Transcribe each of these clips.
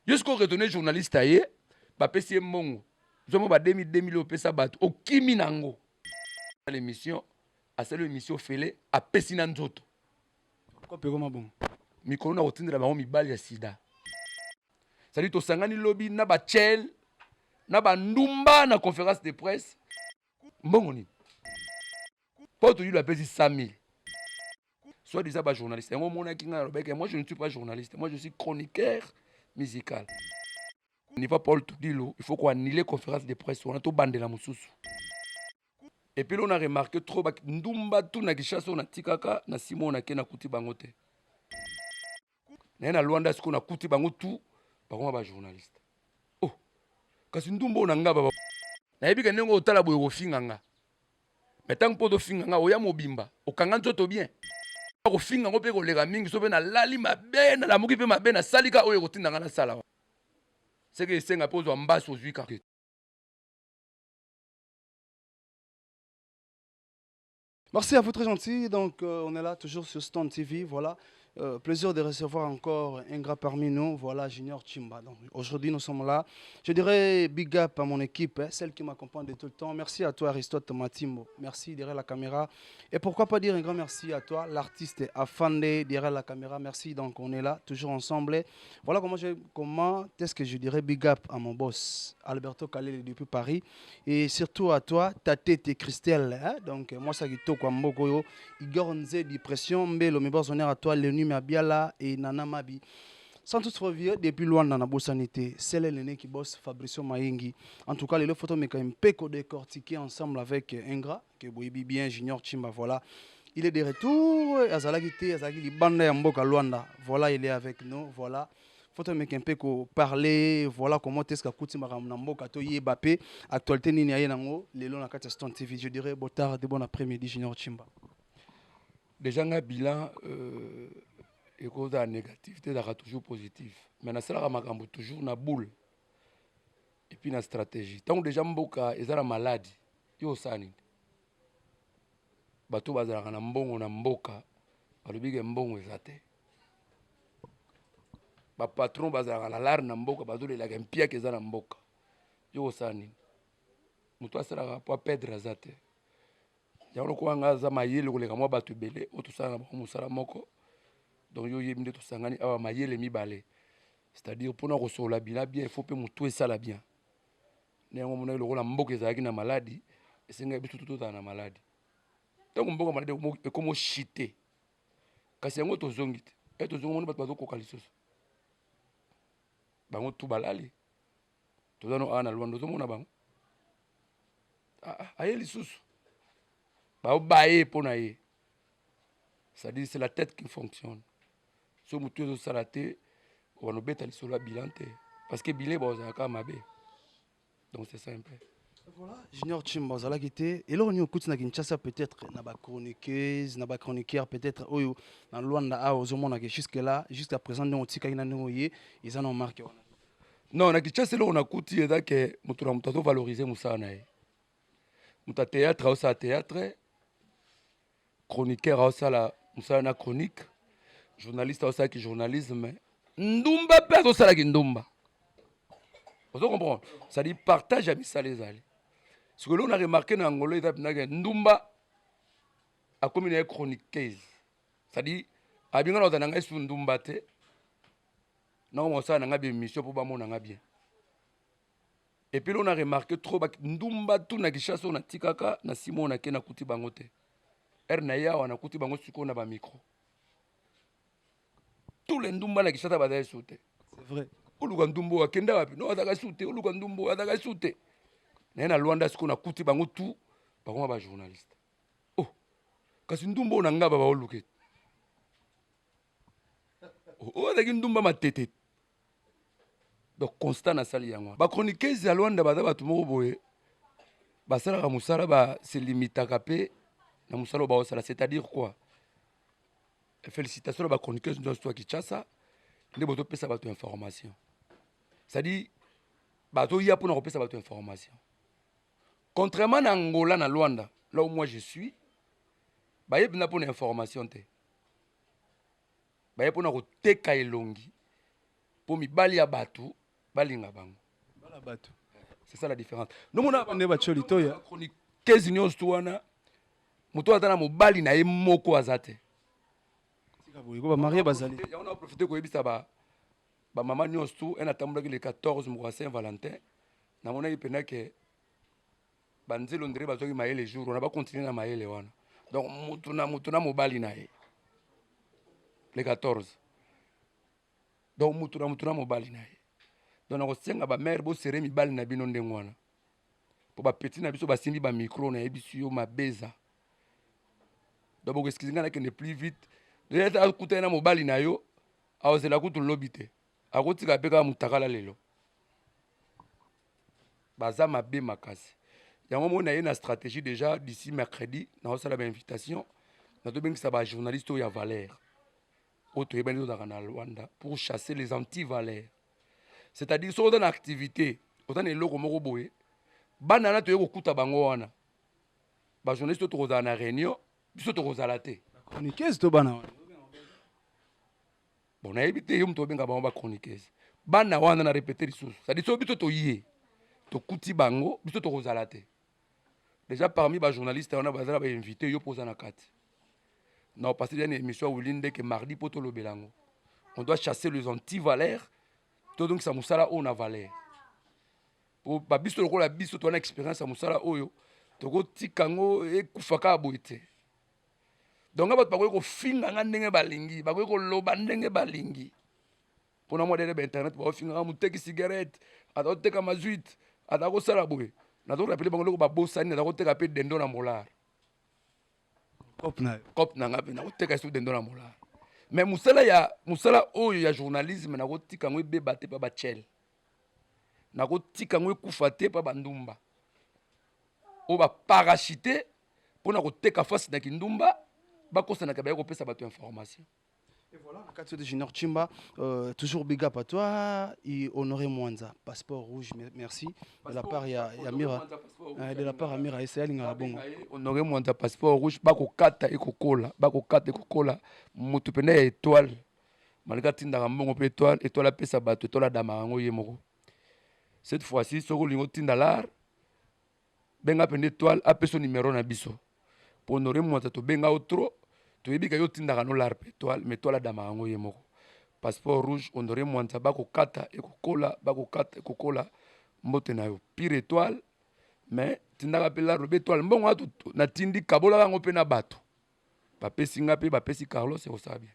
Yo sikoyo retourne journaliste aye, bapesi ye mbongo. Zomo ba 2000 2000 opesa bato, okimi nango. L'émission, asali émission fele, apesi na nzoto. Kope koma bongo. Mikolo na kotindela bango mibali ya sida. C'est-à-dire tosangani lobi na ba chel, na ba ndumba na conférence de presse. Mbongo nini? Po toyilo apesi 100 000. Soit disant ba journaliste. Yango omonaki ngai nalobaki moi je ne suis pas journaliste, moi je suis chroniqueur musical. Niveau Paul Tudilo, il faut qu'on annule conférence de presse wana tobandela mosusu. Et puis là on a remarqué trop ba ndumba tout na Kinshasa on atikaka na simo na ke na kuti bango te. Naye na Luanda siko na kuti bango tout bakoma ba journaliste. Oh kasi ndumba oyo na nga ba nayebi ke ndenge otala boye kofinga nga. Mais ntango mpo ozofinga nga oya mobimba okanga nzoto bien kofinga ngo mpe koleka mingi so mpe nalali mabe nalamuki mpe mabe nasali ka oyo ekotinda nga nasala wa seke esenga mpe ozwa mbasi ozwi kaka. Merci à vous, très gentil. Donc, on est là toujours sur Stone TV. Voilà. Plaisir de recevoir encore un grand parmi nous. Voilà, Junior Tshimba. Donc, aujourd'hui, nous sommes là. Je dirais big up à mon équipe, hein, celle qui m'accompagne de tout le temps. Merci à toi, Aristote Matimbo. Merci derrière la caméra. Et pourquoi pas dire un grand merci à toi, l'artiste Afande derrière la caméra. Merci. Donc, on est là, toujours ensemble. Voilà comment est-ce que je dirais big up à mon boss, Alberto Kalele depuis Paris. Et surtout à toi, ta tête et Christelle. Hein? Donc, moi, ça qui toko mboko Igor Nzedi, pression, Mbelo, mes boss honneur à toi, Léonie Mabiala et Nana Mabi. Sans toutefois vieux, depuis loin dans la bossanité, c'est l'aîné qui bosse, Fabricio Mayengi. En tout cas, les photos, mais quand même, peko décortiquer ensemble avec Ingra, que boyebi bien, Junior Tshimba, voilà. Il est de retour, azalaki te, azalaki libanda ya mboka Luanda. Voilà, il est avec nous, voilà. Photo mec un peu ko parler, voilà comment est-ce qu'akuti makambo na mboka to yeba pe actualité nini aye nango lelo na kati ya Stone TV. Je dirais bon tard de bon après-midi Junior Tshimba. Déjà nga bilan ekozala négatif te, ezalaka toujours positif. Mais nasalaka makambo toujours na boule et puis na stratégie. Tant déjà mboka ezala malade, yo osala nini? Bato bazalaka na mbongo na mboka, balobi ke mbongo eza te. Ba patron bazalaka na lar na mboka, bazolelaka mpiaka eza na mboka. Yo osala nini? Moto asalaka po apedre aza te. Yango lokola nga aza mayele koleka mwa bato ebele oyo tosala na bango mosala moko. Donc yo oyebi nde tosangani awa mayele mibale. C'est-à-dire mpona kosolola bilan bien, il faut mpe motu esala bien. Nde yango omonaki lokola mboka ezalaki na maladi, esengaki biso tozala na maladi. Ntango mboka maladi ekomi oshite, kasi yango tozongi te. E tozongi omoni bato bazokoka lisusu. Bango tu balali. Toza no awa na Luanda, ozomona bango. Aye lisusu. Baobaye mpo na ye. C'est-à-dire c'est la tête qui fonctionne. So motu ezosala te, wanobeta lisolo ya bilan te. Parce que bilan bazalaka mabe. Donc c'est ça un peu. Voilà, Junior Tshimba ozalaki te. Eloko nini okuti na Kinshasa peut-être na ba chroniqueuse, na ba chroniqueur peut-être oyo na Luanda awa ozomona ke jusque là, jusqu'à présent ndenge otikaki na ndenge oye, eza na marque wana. Non, na Kinshasa eloko nakuti eza ke moto na moto azovaloriser mosala na ye. Moto ya théâtre aosala théâtre, chroniqueur aosala mosala na chronique, journaliste aosalaki journalisme, ndumba mpe azosalaki ndumba. Ozo comprendre? C'est-à-dire partage ya misala ezali. Ce que l'on a remarqué na Angola eza mpenza ke ndumba akomi na ye chroniqueuse. C'est-à-dire abinga na kozala na ngai su ndumba te, nakoma kosala na ngai bémission mpo bamona nga bien. Et puis là, on a remarqué trop ba ndumba tout na Kinshasa on atikaka na simo on ake na kuti bango te. Er na yawa na kuti bango siko na ba micro. Tous les ndumba na Kinshasa bazali su te. C'est vrai. Oluka ndumbo akenda wapi? No azaka su te, oluka ndumbo azaka su te. Na na Luanda siko na kuti bango tout bakoma ba journaliste. Oh. Kasi ndumbo na ngaba ba oluke. Oh, azaki ndumba matete. Donc constant nasali yango. Ba chroniqueuses ya Luanda baza bato moko boye basalaka mosala ba se limitaka pe na mosala oyo baosala, c'est-à-dire quoi? Félicitations na ba chroniqueuses nyonso ya Kinshasa nde bozopesa bato information. C'est-à-dire bazoya mpona kopesa bato information. Contrairement na Angola na Luanda, là où moi je suis, bayebi na mpona information te. Baye mpona koteka elongi. Mpo mibali ya bato balinga bango. Bala bato. C'est ça la différence. Nomona nde batio litoya. Chroniqueuse nyonso tu wana, moto aza na mobali na ye moko aza te. Tika boye ko, bamarie bazali. Yango na profite koyebisa bamama nyonso tu e natambolaki le 14, moko ya Saint Valentin, namonaki mpenza ke banzelo ndere bazwaki mayele jour wana, bakontinue na mayele wana. Donc mutu na mutu na mobali na ye le 14. Donc mutu na mutu na mobali na ye. Donc nakosenga bamare bosere mibali na bino ndenge wana, mpo bapeti na biso basimbi bamicro, nayebisi yo mabeza. Donc bokoexcuse ngai, nakende plus vite. Akutani na mobali na yo, aozela kutu lobi te, akotika mpe kaka mutakala. Lelo baza mabe makasi. Yango moko na ye na stratégie déjà, d'ici mercredi naosala bainvitation, nazobengisa bajournaliste oyo ya valeur oyo toyebani tozalaka na Lwanda, pour chasser les anti-valeurs. C'est-à-dire soki oza na activité, oza na eloko moko boye, bana na toye kokuta bango wana, bajournaliste oyo tokozala na réunion, biso tokozala te. Chroniqueuse to bana wana? Bon, nayebi te, yo moto obenga bango bachroniqueuse, bana wana. Na répété lisusu, c'est-à-dire soki biso toye tokuti bango, biso tokozala te. Déjà parmi bajournaliste wana bazala bainvité, yo mpo oza na kati na opase déjà na émission ya Wili Ndeke mardi mpo tolobela yango. On doit chasser les anti-valeurs, tozongisa mosala oyo na valeur, po babiso lokola biso toza na expérience ya mosala oyo, tokotika yango ekufa kaka boye te. Donc nga bato bakoki kofinga nga ndenge balingi, bakoki koloba ndenge balingi, mpona mwa dele bainternet baofingaka moteki cigarette, aza koteka mazuite, aza kosala boye. Nazorappeler bango eloko babosani: naza koteka mpe dendo na molar. Cope na yo. Cope na nga mpe nakoteka esu dendo na molar. Mais mosala ya mosala oyo ya journalisme, nakotika yango ebeba te mpa bachele, nakotika yango ekufa te mpa bandumba oyo baparachute mpona koteka fasi na kindumba, bakosanaka baye kopesa bato information. Et voilà, Katio de Junior Chimba, toujours big up à toi et Honoré Mwanza, passeport rouge, merci. De la part ya Mira, de la part ya Mira, et c'est Bongo. Honoré Mwanza, passeport rouge, bakokata ekokola, bakokata ekokola, moto pene ya étoile. Malgré atindaka mbongo mpe étoile, étoile apesa bato, étoile adamaka yango ye moko. Cette fois-ci, soki olingi otinda lar, benga pende étoile, apesa numéro na biso. Po Honoré Mwanza, tobenga yo trop, toyebi ka yo otindaka no lar mpe étoile, mais étoile adamaka yango ye moko. Passeport rouge, Honoré Mwanza, bakokata ekokola, bakokata ekokola, mbote na yo pire étoile. Mais tindaka mpe lar, lobi étoile mbongo wana natindi, kabolaka yango mpe na bato bapesi nga mpe bapesi Carlos, ekosala bien.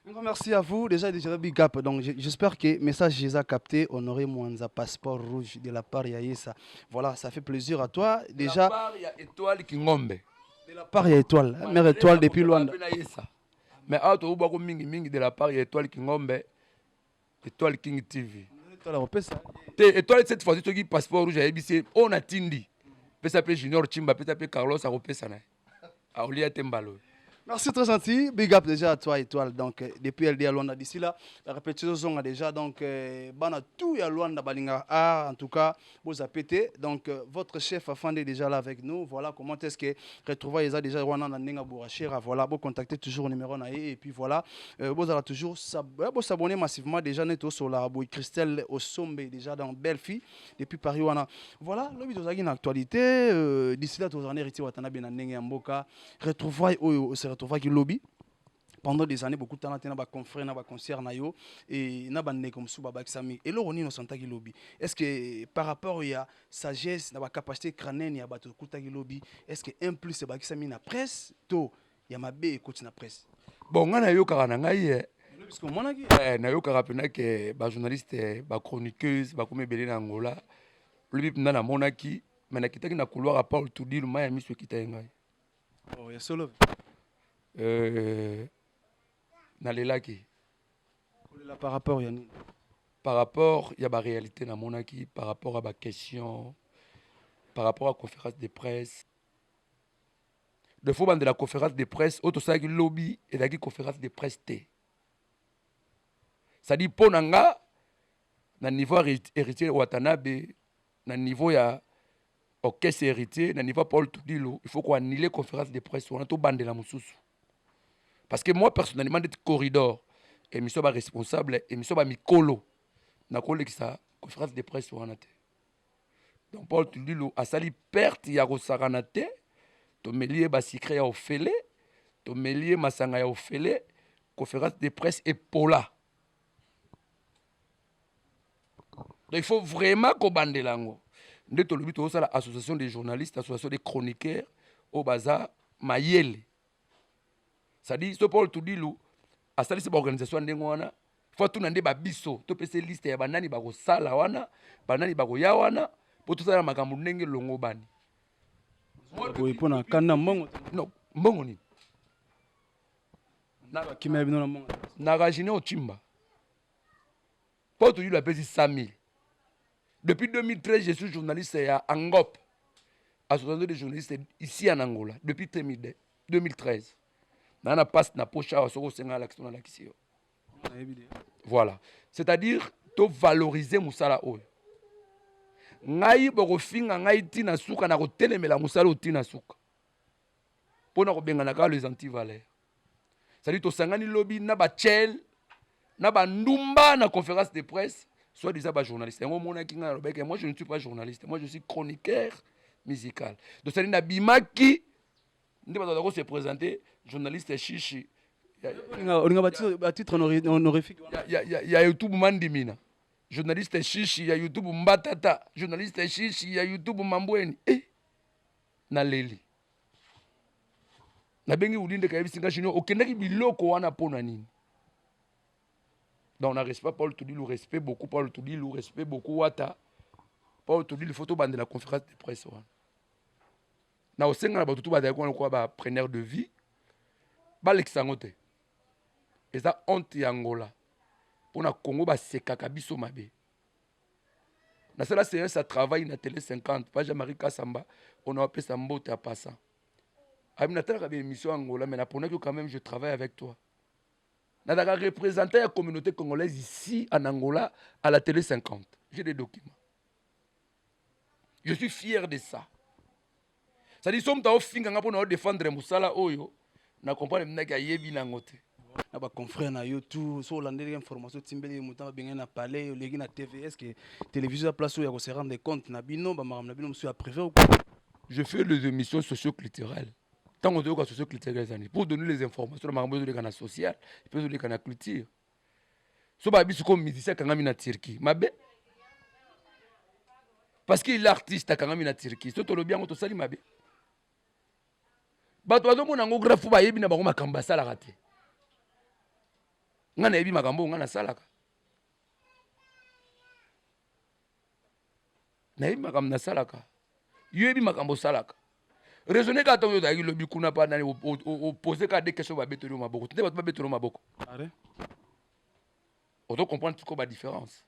Un grand merci à vous. Déjà, déjà big up. Donc, j'espère que le message les a capté. Honoré Mwanza, passeport rouge de la part ya Yessa. Voilà, ça fait plaisir à toi. Déjà. De la part ya Étoile Kingombe. De la part ya Étoile. Mère Étoile depuis Luanda. Mais awa tobwako mingi mingi de la part ya Étoile Kingombe, Étoile King TV. Étoile opesa. Te, Étoile cette fois-ci, soki passeport rouge ayebisi oyo natindi, pesa mpe Junior Chimba, pesa mpe Carlos, akopesa na ye, aolia te mbala oyo. Merci, très gentil. Big up déjà à toi, Étoile. Donc, depuis LD à Luanda, d'ici là, la répétition sont déjà. Donc, bana tout ya Luanda Balinga. Ah, en tout cas, vous a pété. Donc, votre chef Afande est déjà là avec nous. Voilà comment est-ce que retrouver ils déjà Rwanda na Nenga Bourachera. Voilà, vous contactez toujours au numéro na ye. Et puis voilà, vous allez toujours vous s'abonner massivement déjà net sur la Christelle Osombe déjà dans Belle Fille depuis Paris wana. Voilà, lobi tozalaki na actualité. D'ici là, tozalaki héritier Watanabe na ndenge ya mboka. Retrouvailles oyo se retrouvaki lobi pendant des années, beaucoup de temps na ba confrère na ba concert na yo et na bandeko mosusu babakisami. Eloko nini osantaki lobi? Est ce que par rapport ya sagesse na bacapacité crânienne ya bato okutaki lobi, est ce que un plus ebakisami na presse to ya mabe ekoti na presse? Bon, ngai nayokaka na ngai ye. Puisque omonaki. Nayokaka mpena ke bajournaliste, bachroniqueuse bakomi ebele na Angola. Lobi mpenza namonaki, me nakitaki na couloir ya Paul Tudilu, mai ya miso ekita ye ngai. Oh, ya solo? Nalelaki. Kolela par rapport ya nini? Par rapport ya baréalité namonaki, par rapport à baquestion, par rapport à conférence de presse. De faut bandela conférence de presse oyo tosalaki lobi ezalaki conférence de presse te. C'est-à-dire mpo na nga, na niveau ya Héritier Watanabe, na niveau ya orchestre Héritier, na niveau ya Paul Tudilu, il faut koannuler conférence de presse wana, tobandela mosusu. Parce que moi personnellement, ndeti corridor, émission baresponsable, émission bamikolo. Nakolekisa conférence de presse wana te. Donc Paul Tudilu asali perte ya kosakana te. Tomeli ye basucre ya ofele, tomeli ye masanga ya ofele, conférence de presse epola. Donc il faut vraiment kobandela yango. Nde tolobi tozosala association des journalistes, association des chroniqueurs oyo baza mayele. C'est-à-dire so Paul Tudilu asalisi baorganisation ya ndenge wana, fo atuna nde babiso topesa liste ya banani bakosala wana, banani bakoya wana, mpo tosala makambo ndenge elongo bani. Boye mpo na kanda mbongo? Non, mbongo nini? Kimia bino na mbongo. Na Junior Tshimba, Paul Tudilu apesi 100 000. Depuis 2013, je suis journaliste ya ANGOP, association des journalistes ici en Angola, depuis 2013. Naa na passe na poche awa, soki osenga alakisi, nalakisi yo. Voilà, c'est-à-dire tovaloriser mosala oyo. Ngai bokofinga ngai ntina suka na kotelemela mosala oyo ntina suka, mpona kobengana kaka les antivaleurs. C'est-à-dire tosangani lobi na bachel na bandumba na conférence de presse, soit disant bajournaliste. Yango omonaki ngai nalobaki: moi, je ne suis pas journaliste, moi, je suis chroniqueur musical. Donc c'est-à-dire nabimaki nde bato bazako se présenter journaliste chichi. Olinga batitre honorifique. Ya YouTube Mandimina, journaliste chichi ya YouTube Mbatata, journaliste chichi ya YouTube Mambweni. Eh, naleli, nabengi Wuli ndeka, yebisi nga: Junior, okendaki biloko wana mpo na nini? Donc na respect Paul Tudilu, respect beaucoup Paul Tudilu, respect beaucoup Wata. Paul Tudilu, faut tobandela conférence de presse wana. Na osenga na bato to bazalaki wana lokola bapreneur de vie, balekisa yango te. Eza honte ya Angola mpo na Congo, basekaka biso mabe. Nasala séance ya travail na Télé 50 pa Jean-Marie Kasamba, ona wapesa mbote ya passant. Abi natalaka baémission ya Angola, mais naponaki quand même, je travaille avec toi. Nazalaka représentant ya communauté congolaise ici en Angola, à la Télé 50. J'ai des documents, je suis fier de ça. C'est-à-dire so moto aofinganga mpona odéfendre mosala oyo, na comprendre minaki ayebi nango te. Na baconfrère na yo tout, so olandeli information, otimbeli moto babengani na palais, oleki na TV, est ce que télévision ya place oyo ya kose rendre compte na bino bamakambo na bino mosusu ya privé? Je fais les émissions socioculturelles. Ntango toyoka socioculturelle, ezani pour donner les informations na makambo ezoleka na social mpe ezoleka na culture. So babi sikoyo musicien akangami na Turquie, mabe parce qu'il est artiste, akangami na Turquie, so tolobi yango, tosali mabe. Bato bazomona yango grave, fo bayebi na bango makambo basalaka te. Ngai nayebi makambo oyo ngai nasalaka, nayebi makambo nasalaka, yo yebi makambo osalaka. Raisonne kaka. Ntango yo ozalaki lobi kuna mpa nani, opose kaka de question, babeteli yo maboko te. Bato babeteli yo maboko, ozo comprendre sikoyo badifférence.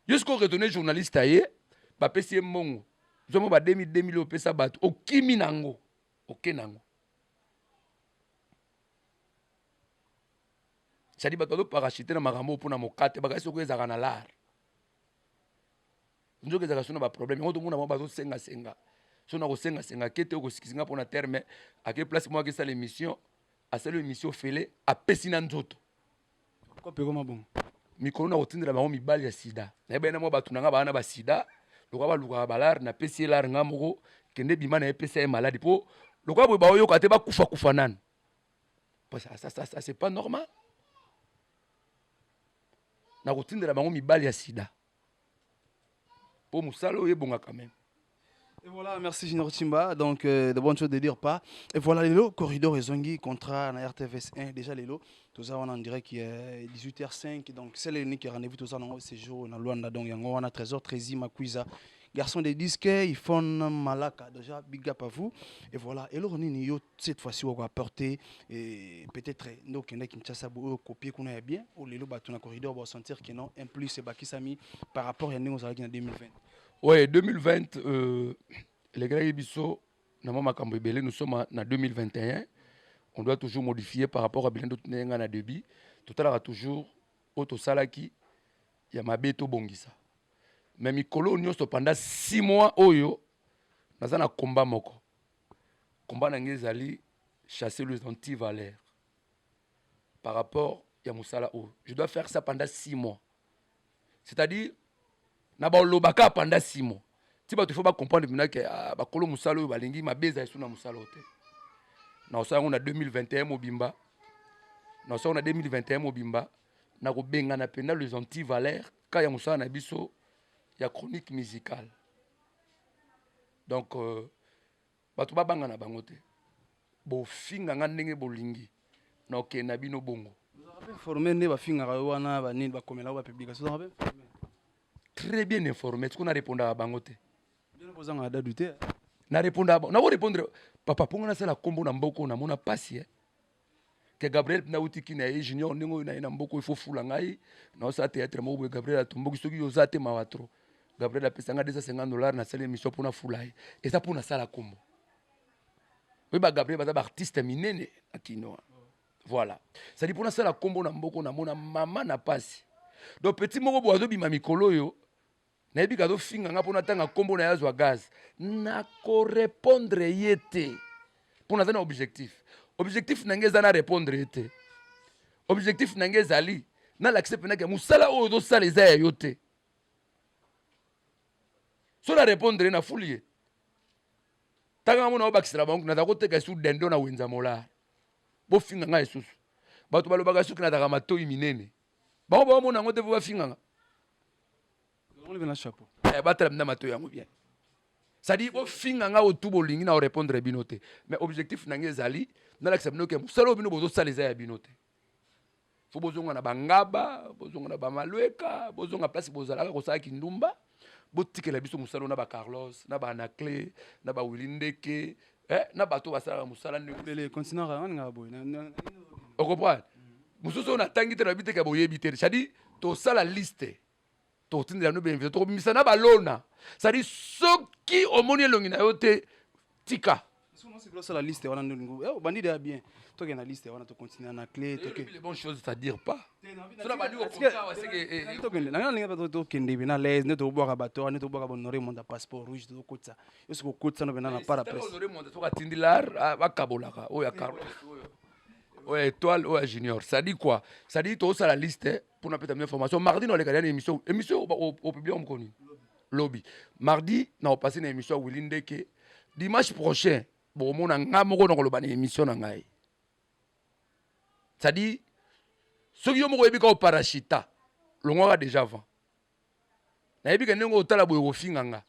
Yo sikoyo raisonne, journaliste aye, bapesi ye mbongo, zomo ba 2000 2000, opesa bato, okimi nango, oke nango. C'est-à-dire bato bazoparachute na makambo oyo mpona mokate. Bakasi soki ezalaka na lare, nzoki ezalaka so na baproblème. Yango tomona bango bazosengasenga, so na kosengasenga ke te, okosikisi nga mpona terme. Ake place moko, akesala émission, asali émission fele, apesi na nzoto. Kopekoma bongo. Mikolo na kotindela bango mibali ya sida. Nayebani na mwa bato na nga baa na basida, lokola balukaka balare, napesi ye lare nga moko, kende bima na ye, pesa ye maladi, mpo lokola boye baoyoka te, bakufa kufa nanu. Ça, ça, c'est pas normal. Nakotindela bango mibali ya sida mpo mosala oyo ebonga quand même. Et voilà, merci Junior Tshimba. Donc, de bonnes choses de dire pas. Et voilà, Lelo, Corridor Ezongi, contrat na RTVS 1. Déjà, Lelo, tout ça, on en dirait qu'il est 18h05. Donc, c'est l'unique rendez-vous, tout ça, dans ce jour, dans Luanda. Donc, il y a un trésor, Trésy Makuiza. Garçon des disques, ils font Malaka. Déjà, big up à vous. Et voilà. Et là, on est cette fois-ci, on va apporter, et peut-être, nous, qui est Kinshasa, copier qu'on a bien, ou Lelo, bah, tout le corridor, on va sentir qu'il y a un plus, et bah, qui s'est mis par rapport à nous, en 2020. Ouais, 2020, les gars, biso na mwa makambo ebele. Nous sommes na 2021, on doit toujours modifier par rapport à bilendo nga na début. Totalaka toujours oyo tosalaki ya mabe, tobongisa. Mais mikolo nyonso pendant 6 mois oyo, naza na combat moko. Combat na ngai ezali chasser les antivaleurs par rapport ya mosala oyo. Je dois faire ça pendant 6 mois. C'est-à-dire na balobaka pendant 6 mois ti bato faut bacomprendre mpena ke, ah, bakolo mosala oyo balingi mabe ezala esu na mosala oyo te. Naosala yango na 2021 mobimba, naosala yango na 2021 mobimba. Nakobengana mpenza les antivaleurs ka ya mosala na biso ya chronique musicale. Donc bato babanga na bango te. Bofinga nga ndenge bolingi, na okende na bino bongo. Informé nde bafingaka yo wana, banini bakomela yo bapublication, ozalaka mpe informé? Très bien informé. Tiko narépondaka bango te. Bino bozangaka dadu te. Narépondaka, nakorépondre papa mponga nasala nkombo na mboka oyo namona pasi, eh. Ke Gabriel mpe nauti kini ya ye Junior, ndenge oyo na ye na mboka oyo ifo fula ngai naosala théâtre moko boye. Gabriel atomboki, soki yo oza te, mawa trop. Gabriel apesa ngai 250 $, nasali émission mpona fula ye. Eza mpo nasala nkombo. Oyeba Gabriel baza baartiste minene na kino. Voilà, c'est-à-dire mpo nasala nkombo na mboka, namona mama na pasi. Donc petit moko boye azobima mikolo oyo, nayebi ka azofinga nga mpo natanga nkombo na ye, azwa gaz. Nakorépondre ye te mpo naza na objectif. Objectif na ngai eza na répondre ye te. Objectif na ngai ezali nalakisa mpenake mosala oyo ozosala eza ya yo te. So na répondre ye, nafuli ye. Ntanga mona obakisela bango, naza koteka esu dendo na wenza molare. Bofinga ngai lisusu, bato balobaka soki nazalaka matoi minene, bango baomona yango te mpo bafinga nga. Eh, batala mina matoi yango bien. C'est-à-dire bofinga nga oyo tu bolingi, na orépondre bino te. Mais objectif na ngai ezali nalakisa bino ke mosala oyo bino bozosala eza ya bino te. Fo bozonga na bangaba, bozonga na bamalweka, bozonga place bozalaka kosala kindumba. Botikela biso mosala oyo na bacarlos, na baanaclé, na bawili ndeke, eh, na bato basalaka mosala ndenge. Ocomprendre? Mosusu oyo natangi te, nayebi te ke boyebi te. C'est-à-dire tosala liste, totindela no bainvité, tokobimisa na balona. C'est-à-dire soki omoni elongi na yo te, tika. Osala liste wana nde obandi deya bien. Tokende na liste wana, tocontinue na clé. Les bonnes choses, c'est-à-dire pas. Tokende, tokende na l'aise nde tobwaka bato wana, nde tobwaka Honore Monda, passeport rouge, tokotisa yo soki okotisa no mpena na para presse. Honore Monda soki atindi lar, bakabolaka oyo ya Carlos, oyo ya Étoile, oyo ya Junior. C'est-à-dire quoi? C'est-à-dire tozosala liste mpona peta information. Mardi na oleka na émission, émission opublie mokoni lobi mardi, na opase na émission ya Willi Ndeke. Dimanche prochain bokomona nga moko na koloba na émission na ngai. C'est-à-dire soki yo moko oyebi ka oparachita, longwaka déjà avant. Nayebi ke ndenge otala boye kofinga nga,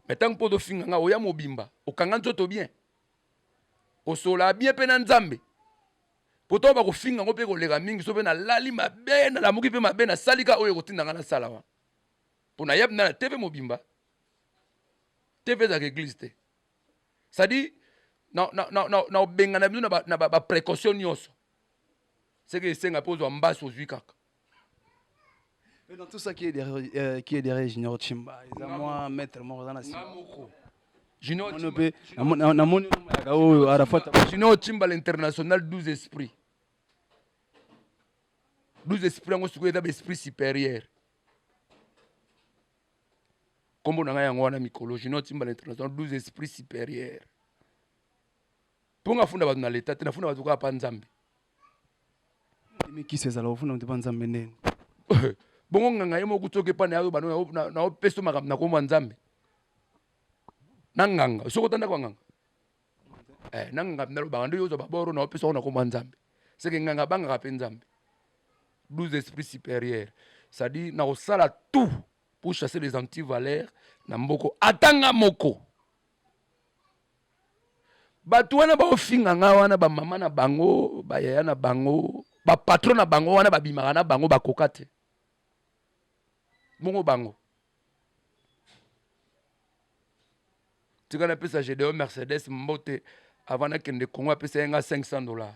mais ntango mpo ozofinga nga, oya mobimba, okanga nzoto bien, osola bien mpe na Nzambe, po ntango bakofinga yango mpe koleka mingi. So mpe nalali mabe, nalamuki mpe mabe, nasali ka oyo ekotinda nga nasala wana, mpo nayebi na TV mobimba. TV ezalaka église te. C'est-à-dire na obengana bino na baprécaution nyonso, seke esenga mpe ozwa mbasi, ozwi kaka. Mais dans tout ça, qui est derrière Junior Chimba? Eza moi maître moko aza na nsima. Moko Junior. Mpe namoni yaka oyo Arafat. Junior Chimba l'international, 12 esprits, 12 esprits yango sikoyo eza baesprit supérieur. Nkombo na ngai yango wana mikolo, Junior Chimba l'international, 12 esprits supérieur. Mpo nga afunda bato na leta te, nafunda bato kaka pa Nzambe. Mikisi ezala ofunda moto pa Nzambe ndeni? Bongo nganga ye moko soki epa na ye naopesa makambo na kombo ya Nzambe na nganga. Soki otandaka nganga, eh, na nganga nalobaka nde ozwa baboro, naopesa ngo na kombo ya Nzambe, seke nganga abangaka mpe Nzambe. 12 esprits supérieurs, c'est-à-dire nakosala tout pour chasser les antivaleurs na mboko. Ata nga moko, bato wana baofinga nga wana, bamama na bango, bayaya na bango, bapatron na bango wana babimaka na bango, bakoka te bongo. Bango tika napesa Gédéon Mercedes mbote avant nakende Congo. Apesa ye nga 500 $,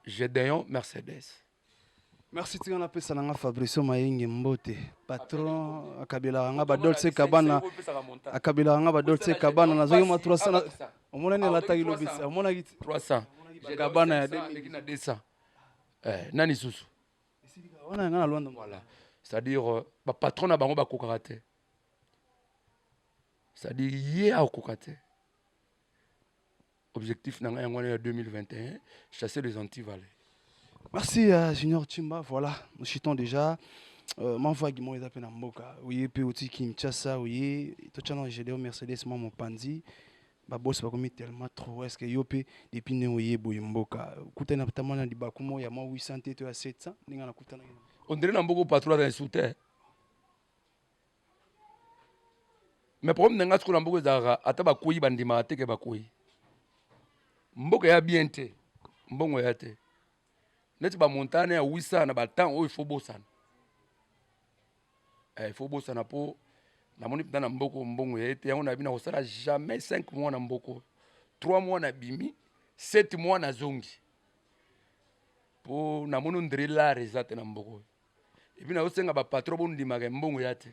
Gédéon Mercedes. Merci. Tika napesa na nga Fabricio Mayenge mbote, patron akabelaka nga badolce Kabana, akabelaka nga badolce Kabana. Nazwaki mwa 300, omonani alataki lobi, omonaki. 300. Kabana ya na 200. Eh, nani susu? Wana nga na Lwanda. Voilà, c'est-à-dire bapatron na bango bakokaka te. C'est-à-dire ye akokoka te. Objectif na ngai yango wana ya 2021, chasser les antivaleurs. Merci à Junior Chimba. Voilà, nous chutons déjà. Mwa vague moko eza mpe na mboka, oye mpe oti Kinshasa, oye totya na Gédéon Mercedes mwa mopanzi, babosi bakomi tellement trop. Est ce que yo mpe depuis ndenge oye boye mboka, okutani na tama na libaku moko ya mwa 800 te to ya 700 ndenge nakutanaki? On dirait na mboka patron aza esu te, mais problème na nga sikoyo na mboka ezalaka, ata bakwei, bandimaka te ke bakwei. Mboka ya bien te, mbongo ya te, neti bamontagne ya 800 na batemps oyo, ifo bosana, il faut bosana, mpo namoni mpenza na mboka mbongo ya ye te. Yango nayebi na kosala jamais 5 mois na mboka oyo, 3 mois nabimi, 7 mois nazongi, mpo namoni on dirait l'argent eza te na mboka oyo. Et puis nazosenga bapatron, bondimaka mbongo ya te,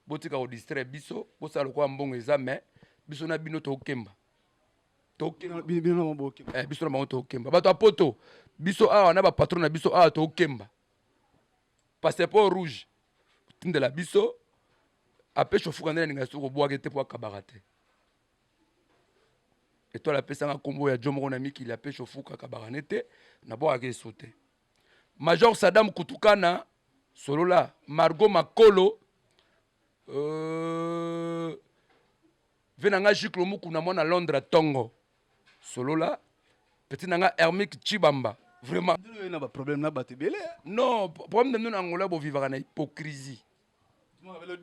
botika kodistraire biso, bosala lokola mbongo eza, mais biso na bino tokemba. Biso na bango tokemba. Bato ya poto, biso awa na bapatron na biso awa tokemba. Passeport rouge tindela biso, apesi ofuka nde nalinga soki kobwaka te, mpo akabaka te. Etoile apesanga nkombo ya jo moko na mikili, apesi ofuka, akabaka ne te, nabwakaka eso te. Major Sadam Kutukana, solola Margot Makolo, ve na nga Jiklo Mukuna, mwana Londres ntongo, solola petit na nga Hermique Chibamba, vraiment. Na baproblème na bato ebele. Non, problème na bino na Angola, bovivaka na hypocrisie. Pourquoi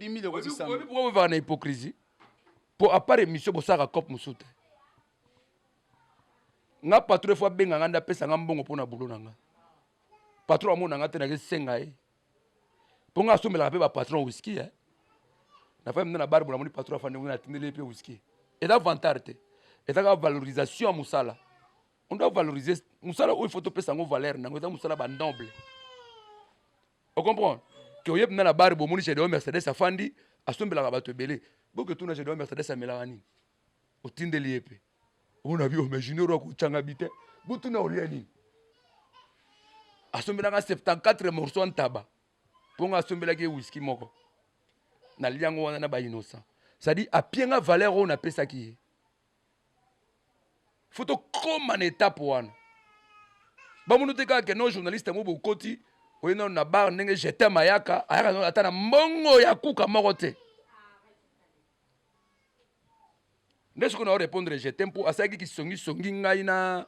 bovivaka na hypocrisie? Po à part émission, bosalaka cope mosusu te. Nga patron efo abenga nga nde apesa nga mbongo mpo na boulot na nga. Patron amona nga te, nakesenga ye, mpo nga asombelaka mpe bapatron whisky, eh. Nafai mna na bar, bona moni patron afandi ngo, natindeli ye mpe whisky. Eza vantard te, eza kaka valorisation ya mosala. On doit valoriser mosala oyo, il faut topesa yango valeur nango. Eza mosala banoble, ocomprendre ke oyebi na na bar, bomoni Gédéon Mercedes afandi, asombelaka bato ebele. Boke tuna Gédéon Mercedes amelaka nini, otindeli ye mpe. Omona bi ome junior akotyanga bi te, botuna olia nini. Asombelaka 74 morceau ntaba, mpo nga asombelaki ye whisky moko, nalia yango wana na bainnocent. C'est-à-dire apienga valeur oyo napesaki ye. Faut tokóma na étape wana, bamonu te kaka ke no journaliste yango bokoti oye nano na bar ndenge jetem ayaka, ayaka ata na mbongo ya kuka moko te. Nde soki na répondre jetem, mpo asalaki kisongisongi ngai na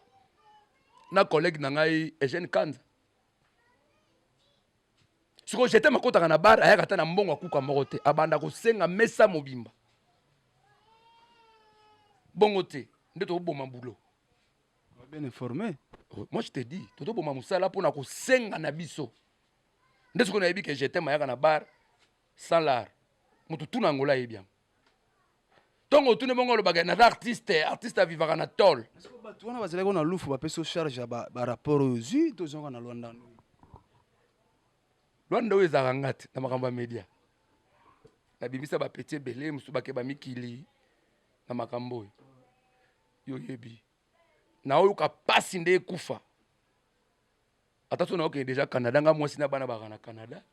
collègue na ngai Eugène Kanza. Sikoyo jetem akotaka na bar, ayaka ata na mbongo akuka moko te, abanda kosenga mesa mobimba. Bongo te nde tokoboma boulot. Bien informé. Moi je te dis, totoboma mosala mpona kosenga na biso. Nde soki nayebi ke jetem ayaka na bar sans l'art, moto tuna Angola ayebi yango. Ntongo otuni bongo, olobaka naza artiste, artiste avivaka na tole. Bato wana bazalaki na lufu, bapesi charge ya barapport oyo ozwi, tozonga na Lwanda. Lwanda oyo ezalaka nga te na makambo ya média. Nabimisa bapeti ebele mosusu bake bamikili na makambo oyo yo oyebi. Naoyoka mpasi nde ekufa. Ata so naokende déjà Canada, nga mwasi na bana baka na Canada,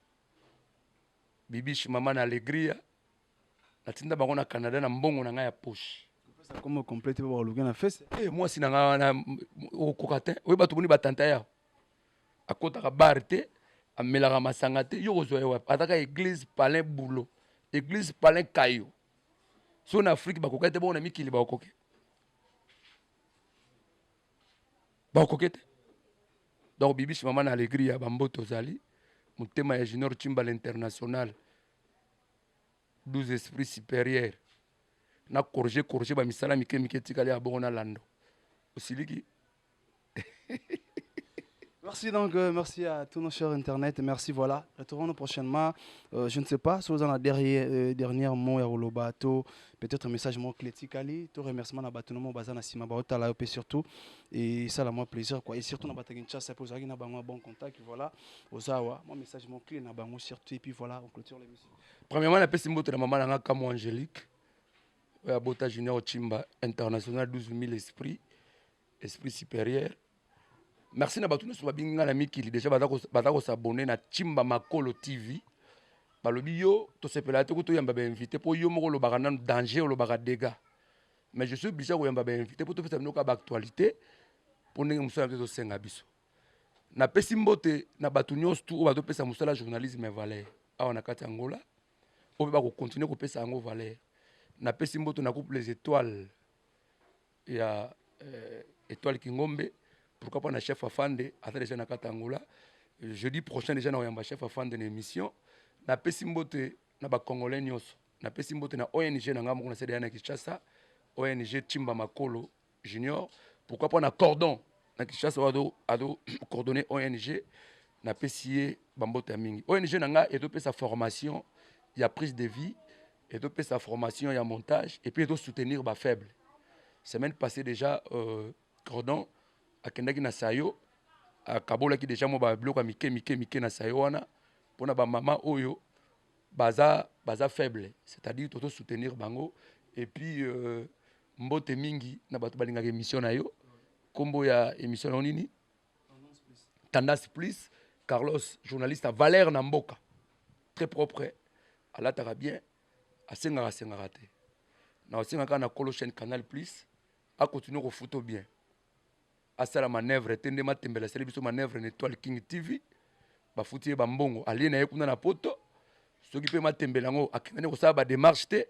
Bibish mama na Alegria, natinda bango na Canada na mbongo na ngai ya poche. Comme complète mpe baluki na fese. Eh, mwasi na ngai wana okokoka te. Oyo bato boni batanta yawo, akotaka bar te, amelaka masanga te. Yo kozwa ye wapi? Azaka église palin boulot, église palin kayo. So na Afrique bakoka te, bongo na mikili bakokoke, bakokoke te. Donc Bibishi mama na Alegria ya bambote, ozali motema ya Junior Chimbala international, 12 esprit supérieur na corrige corrige bamisala mike mike etikali ya bongo na lando osiliki. Merci donc, merci à tous nos chers internet. Merci, voilà. Retrouvons-nous prochainement. Je ne sais pas si vous avez un dernier mot ya koloba to peut-être un message mot clé tikali to remerciement na bato no baza na sima ba otala yo surtout et ça la moi plaisir quoi, et surtout na bato Kinshasa pour na bango bon contact, voilà. Ozawa, moi message mot clé na bango surtout et puis voilà, on clôture l'émission. Premièrement, napesi mbote na mama na nga Kamo Angélique oyo abota Junior Chimba international 12 000 esprit, esprit supérieur. Merci na bato nyonso babingi nga na mikili déjà, baza kos'abonner na Chimba Makolo TV. Balobi yo tosepelaka te ko toyamba bainvité, mpo yo moko olobaka nanu danger, olobaka dégâts, mais je suis obligé koyamba bainvité mpo topesa bino kaka baactualité, mpo ndenge mosala biso tosenga biso. Napesi mbote na bato nyonso tu oyo bazopesa mosala journalisme valeur awa na kati ya Angola, oyo mpe bakocontinuer kopesa yango valeur. Napesi mbote na groupe Les Étoiles ya Étoile Kingombe, pourquoi pas na chef Afande, aza déjà na kati ya Angola. Jeudi prochain déjà na koyamba chef Afande na émission. Napesi mbote na Bacongolais nyonso. Napesi mbote na ONG na ngai moko na CDA na Kinshasa, ONG Timba Makolo Junior, pourquoi pas na Cordon na Kinshasa oyo azo coordonner ONG. Napesi ye bambote ya mingi. ONG na ngai ezopesa formation ya prise de vue, ezopesa formation ya montage et puis ezosoutenir bafaible. Semaine passée déjà, Cordon akendaki na Sayo, akabolaki déjà mwa babiloko ya mike mike mike na Sayo wana mpona bamama oyo baza faible, c'est-à-dire tozosoutenir bango. Et puis mbote mingi na bato balingaka émission na yo. Nkombo ya émission na yo nini? Tendance Plus. Carlos, journaliste à valeur na mboka, très propre, alataka bien, asengaka asengaka te. Na osengaka na kolo chaîne Canal Plus acontinuer kofuta bien, asala manœuvre te nde Matembela asali biso manœuvre na Étoile King TV. Bafuti ye bambongo, alie na ye kuna na Poto. Soki mpe Matembela yango akendani kosala badémarche te,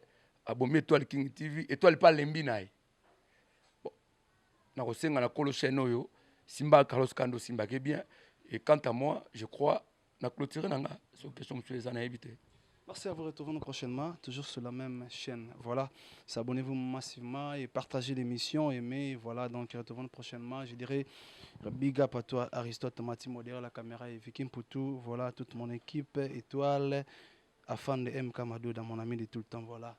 abomi Étoile King TV. Étoile mpe alembi na ye. Bon, nakosenga na kolo chaîne oyo, simba Carlos Kando, osimbaki bien. Et quant à moi, je crois na clôture na nga. Soki question mosusu eza, nayebi te. Merci à vous, retrouvons-nous prochainement, toujours sur la même chaîne. Voilà, s'abonnez-vous massivement et partagez l'émission, aimez, voilà, donc retrouvons-nous prochainement. Je dirais big up à toi, Aristote Matimo derrière la caméra et Viking Poutou, voilà, toute mon équipe, Étoile, afin de MK Madou, dans mon ami de tout le temps, voilà.